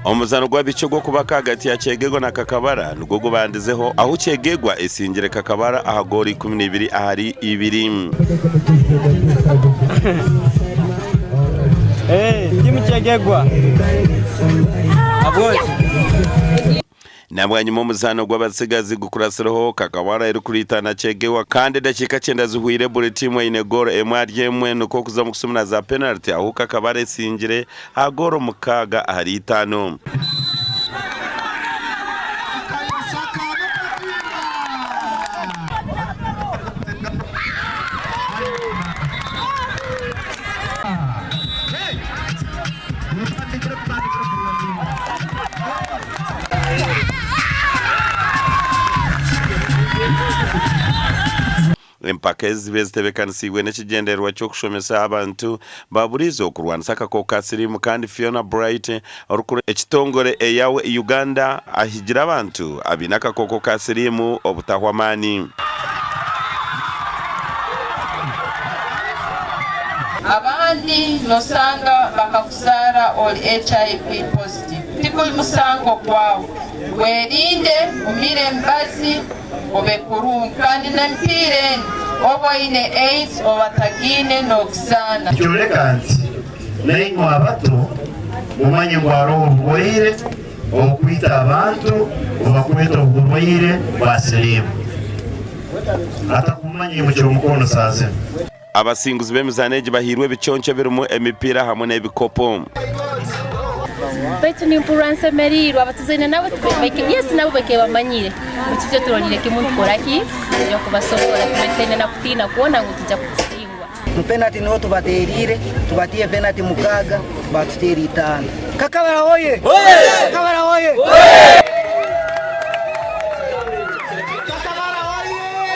Omuzaano gw'abaishiki ogw'okubaka ahagati ya Kyegegwa na Kakabara nigwo gubandizeho ahu Kyegegwa esingire Kakabara aha goolo 12 ahari ibiri. Na bwanyima omuzaano gw'abatsigazi gukuratsireho, Kakabara erikuriita na Kyegegwa kandi edakiika kyenda zihweire buri tiimu eine goolo emwe ahari emwe nikwo kuza omu kusumura za penariti ahu Kakabara esingire aha goolo mukaaga ahari itaano. Empaka ezi zibaire zitebeekanisiibwe n'ekigyendererwa ky'okushomesa abantu ba buriizo kurwanisa akakooko ka siriimu kandi Fiona Bright orikukora ekitongore Eyawe Uganda ahigire abantu abaine akakooko ka siriimu obutahwa amaani. Abandi nosanga bakakuzaara ori HIV positive tiguri musango gwawe. Werinde, omire emibazi obe kurungi kandi n'emipiira endi oba oine AIDS oba otagiine nogizaana. Nikyoreka nti nainywe abato mumanye ngu haroho oburwaire obukwita abantu obubakweta oburwaire bwa siriimu. Atakumanya imukya omukono saa zinu. Abasinguzi b'emizaano egi bahairwe ebiconco ebirimu emipiira hamwe n'ebikopo. Baitu nimpurra nsemeriirwe abatuzaine nabo yes nabo bakaba bamanyire baitu itwe turoliire kimu nitukora ki? Nitwija kubasobora tube tutaine na kutiina kwona ngu nitwija kusingwa. Mu penati niho tubateriire, tubatiire penati mukaaga, batuteera itaano. Kakabara hoye! Kakabara hoye!